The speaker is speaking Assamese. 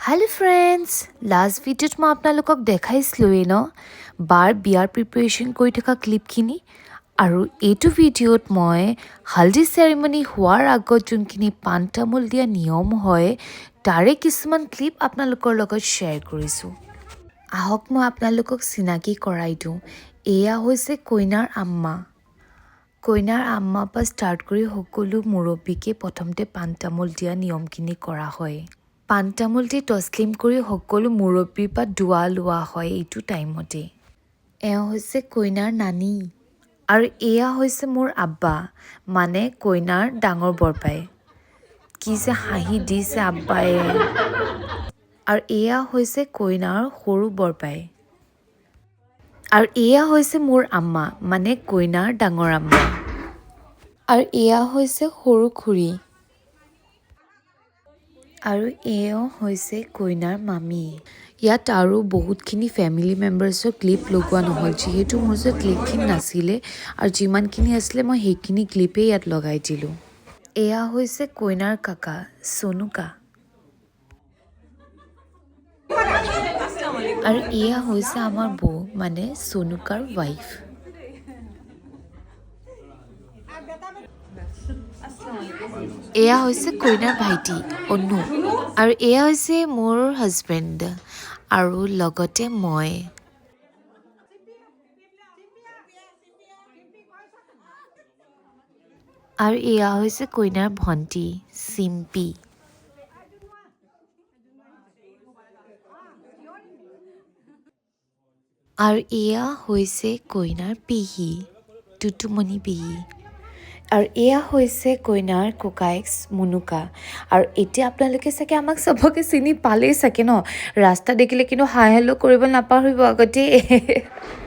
হেল্ল' ফ্ৰেণ্ডছ, লাষ্ট ভিডিঅ'ত মই আপোনালোকক দেখাইছিলোঁৱেই ন বাৰ বিয়াৰ প্ৰিপেৰেশ্যন কৰি থকা ক্লিপখিনি। আৰু এইটো ভিডিঅ'ত মই হালধি চেৰিমনি হোৱাৰ আগত যোনখিনি পাণ তামোল দিয়া নিয়ম হয়, তাৰে কিছুমান ক্লিপ আপোনালোকৰ লগত শ্বেয়াৰ কৰিছোঁ। আহক, মই আপোনালোকক চিনাকি কৰাই দিওঁ। এয়া হৈছে কইনাৰ আম্মা। কইনাৰ আম্মাৰ পৰা ষ্টাৰ্ট কৰি সকলো মুৰব্বীকে প্ৰথমতে পাণ তামোল দিয়া নিয়মখিনি কৰা হয়। পাণ তামোল দি তছলিম কৰি সকলো মুৰব্বীৰ পৰা দোৱা লোৱা হয় এইটো টাইমতে। এওঁ হৈছে কইনাৰ নানী আৰু এয়া হৈছে মোৰ আব্বা, মানে কইনাৰ ডাঙৰ বৰপাই। কি যে হাঁহি দিছে আব্বায়ে! আৰু এয়া হৈছে কইনাৰ সৰু বৰপাই আৰু এয়া হৈছে মোৰ আম্মা, মানে কইনাৰ ডাঙৰ আম্মা। আৰু এয়া হৈছে সৰু খুৰী আৰু এওঁ হৈছে কইনাৰ মামী। ইয়াত আৰু বহুতখিনি ফেমিলি মেম্বাৰ্ছৰ ক্লিপ লগোৱা নহ'ল, যিহেতু মোৰ ওচৰত ক্লিপখিনি নাছিলে আৰু যিমানখিনি আছিলে মই সেইখিনি ক্লিপেই ইয়াত লগাই দিলোঁ। এয়া হৈছে কইনাৰ কাকা চনুকা আৰু এয়া হৈছে আমাৰ বৌ, মানে চনুকাৰ ৱাইফ। এয়া হৈছে কইনাৰ ভাইটি অনু আৰু এয়া হৈছে মোৰ হাজবেণ্ড আৰু লগতে মই। আৰু এয়া হৈছে কইনাৰ ভণ্টি চিম্পী। আৰু এয়া হৈছে কইনাৰ পেহী টুটুমণি পেহী। আৰু এয়া হৈছে কইনাৰ ককায়েক মুনুকা। আৰু এতিয়া আপোনালোকে চাগে আমাক চবকে চিনি পালেই চাগে ন? ৰাস্তা দেখিলে কিন্তু হাই হেল্ল' কৰিব নাপাহৰিব আগতে।